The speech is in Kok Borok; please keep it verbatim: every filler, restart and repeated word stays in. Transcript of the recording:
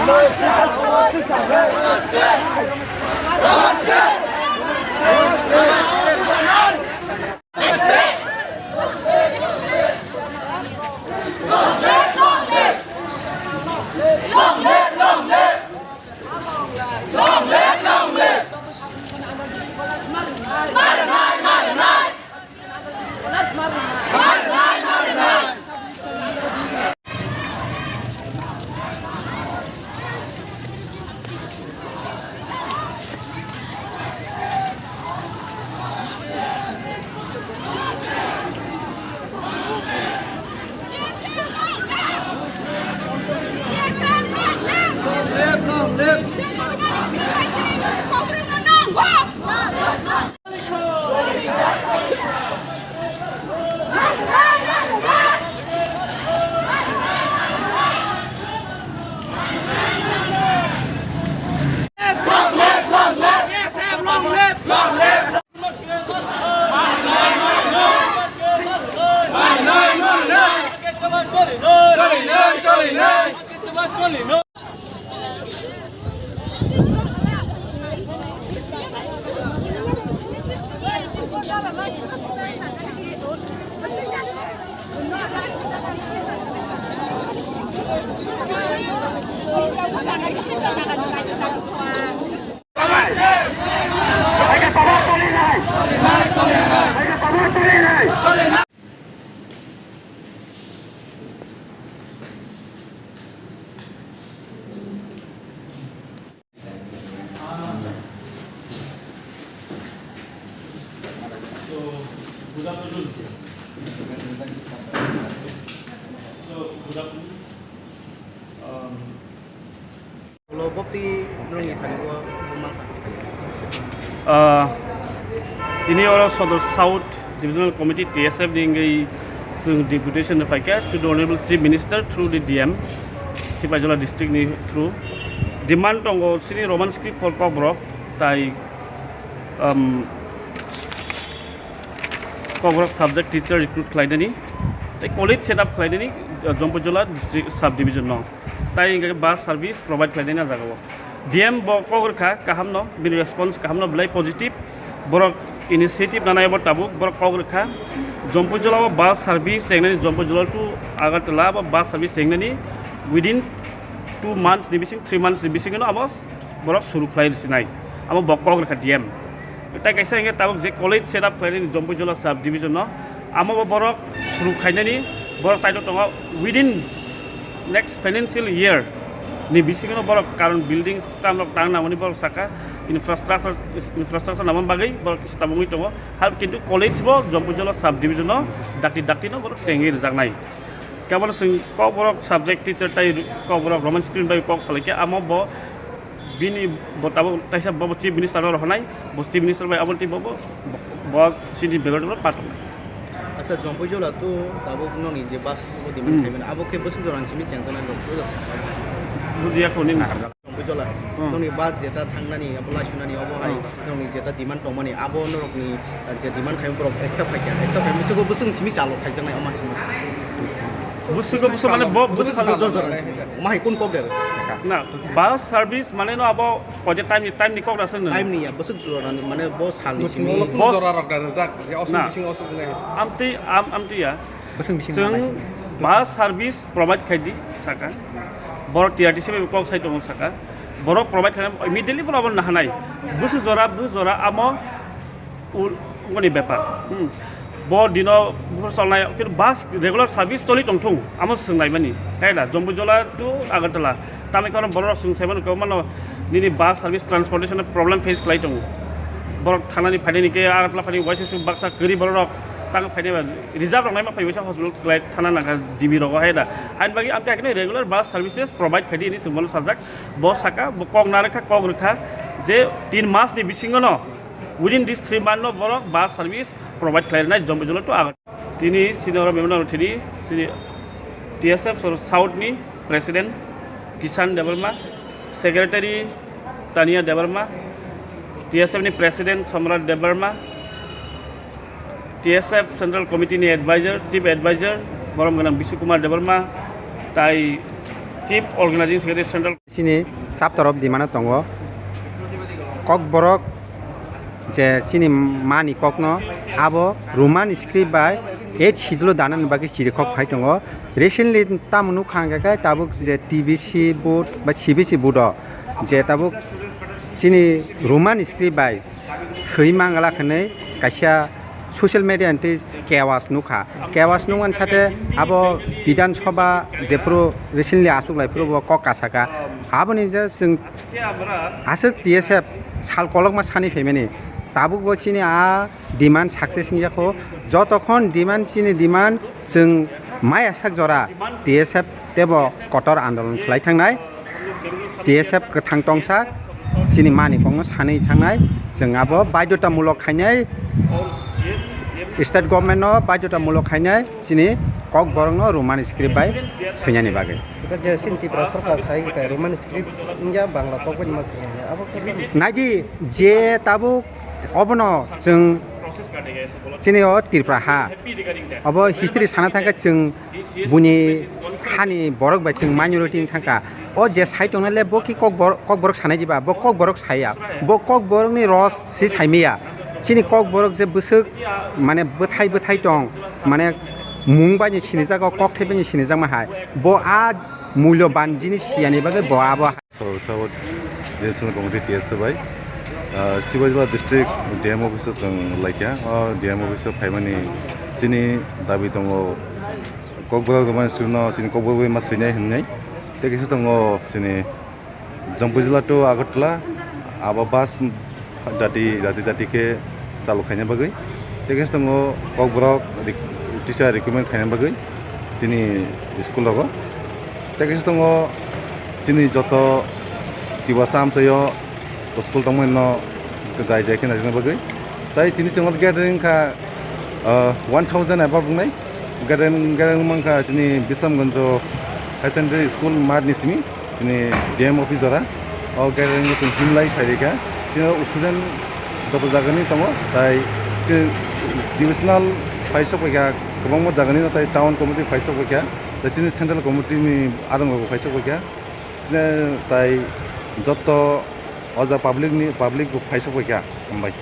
So, good afternoon. So, good afternoon. Um, Ulo bopti nongni thani o buma kha. Ah, tini oro Sodor South Divisional Committee T S F ni wngwi chwng deputation rwphaikha to the Honorable Chief Minister through the D M, Sipaijala district ni through. Demand tongo chini Roman script for Kokborok tai, um, Kokborok subject teacher recruit khlainani, tei college set up khlainani, uh, Jompuijala district sub division no, tei hingke bus service provide khlainani a jaga o. D M bo kok rwkha kaham no, bini response kaham no belai positive, borok initiative nanai bo tabuk borok kok rwkha. Jompuijala o bus service chengnani, Jompuijala to Agartala bo bus service chengnani within two months ni bising, three months ni bising no abo borok suru khlai rwsinai, abo bo kok rwkha D M. Tai kaisa hingke tabuk je college set up khlainani Jompuijala sub division no, amo bo borok suru khainani borok saito tongo within next financial year ni bisingo no borok karon building tamrok tang nangmani borok saka infrastructure, infrastructure nangma bagwi borok kisa tabuk wngwi tongo. Hal kintu college bo Jompuijala sub division no dakti dakti no borok chengwi rwjaknai. Kebono chwng Kokborok subject teacher tai Kokborok Roman script bai kok salaikhe amo bo bini bo tabuk taisa bo, bo chief minister no rohornai, bo chief minister bai abo twi bo, bo, bo chini bebak no patongnai. Acha, Jompuijala to tabuk nokni je bus bo demand Hmm. khaimani, abo khe bwswk jora ni simi chengjaknai rok, bujak sa. Bujiya kho nini. Jompuijala, Hmm. nokni bus jeta thangnani, abo laisunani, abo hai Hmm. nokni jeta demand tongmani, abo norokni, uh, je demand khaimani borok accept khaikha, accept khaimani bwswk bwswk simi chalo khaijaknai, o mansi mansi. Bwswk bwswk mane bo bwswk jora jora ni simi. Omo hai kun kok der? Na, bus service mane no abo koide time ni, time ni kok rasa no. Time ni ya, bwswk jora ni, mane bo sal ni simi. Bo jora rok da rijak, je osuk Na. Bising osuk nai. Amtwi, am, amtwi ya. Bwswk bising Chwng manai. Bus service provide khai di saka. Borok T R T C bai kok sai tongo saka. Borok provide khai immediately borok abo nahanai. Bwswk jora, bwswk jora amo ul-, ungoni bepar. Hmm. Bo dino buphur cholnai, kintu bus regular service choli tongthung, amo swngnaimani. Hai da, Jompuijala to Agartala. Tamni karon borok swng saimano, kebo mano nini bus service transportation problem face khlai tongo. Borok thanani phainani khe Agartala phaini waisa swng baksa kwrwi borok tang phainai ba reserve rok naima phai waisa hospital khlai thana nangkha G B rogo hai da. Hain bagwi amtwi haikhe regular bus services provide khaidi hinwi swng bono sajak. Bo saka, bo kok narwkha, kok rwkha je tin mas ni bisingo no Within these three month no borok bus service provide khlai rwnai Jompuijala to Agartala. Tini sini oro memorandum tini sini T S F Sor South ni President Kishan Debbarma, Secretary Tania Debbarma, T S F ni President Samrat Debbarma, T S F Central Committee ni Advisor, Chief Advisor Borom Ganang Bishu Kumar Debbarma, tai Chief Organizing Secretary Central. Chini chapter of demand o tongo. Kokborok je chini mani kokno abo Roman script bai eight schedule o danani bagwi chirikhok phai tongo. Recently tamo nukha hwnkhe khe tabuk je T B C board ba C B C board o je tabuk chini Roman script bai swi mangala hwnwi kaisa social media hwntwi chaos nukha. Chaos nukmani sate abo Bidhan Sabha jephuru recently achuk lai phuru bo kok kasaka. Aboni je chwng aswk T S F sal kolokma sani phaimani. Tabuk bo chini a demand success wngya kho. Jotokhon demand chini demand chwng maya sak jora T S F tebo kotor andolon khlai thangnai. T S F kwthang tongsak chini mani kokno sanwi thangnai, chwng abo baidhotamulok khainai, state government no baidhotamulok khainai chini kokborokno Roman script bai swinani bagwi. Eka je sin Tripura sorkar sai ka Roman script wngya Bangla kok bai ma swinani abo khe Naidi je tabuk obono chwng chini o Tripura ha obo history sana thangkhe chwng buini hani borok bai chwng minority wng thangkha. O je sai tongnai le bo ki kokbor-, kokborok sanai diba, bo kokborok saiya. Bo kokborokni ros si saimaya. Chini kokborok je bwswk mane bwthai bwthai tong, mane mung bai ni sinijago, kokthai bai ni sinijakma hai. Bo a mulyoban jinis siyani bagwi bo abo Sabo Divisional Committee T S F bai, ah, Sibajala District D M office o chwng laikha. O D M office o phaimani chini dabi tongo, Kokborok Roman script no chini Kokborok bai ma swinai hwnwi. Tei kisa tongo chini Jampui Jila to Agartala, abo bus dati, dati, dati khe chalu khaina bagwi. Tei kisa tongo Kokborok rek-, teacher recruitment khaina bagwi chini school rogo. Tei kisa tongo chini joto Tiprasa amchaio school tongmani no jai jai khe naisingna bagwi. Tai tini chwng gathering kha, ah, one thousand above wngnai. Gathering, gathering mankha chini Bisramganj Higher Secondary School mat ni simi, chini D M office jora. O gathering o chwng himlai phairikha. Chini student joto jagani tongo, tai chini divisional phaisok paikha, kwbangma jagani no tai town committee phaisok paikha, tai chini central committee ni arwngo phaisok paikha. Chini tai joto o ja public ni, public bo phaisok paikha, hambai.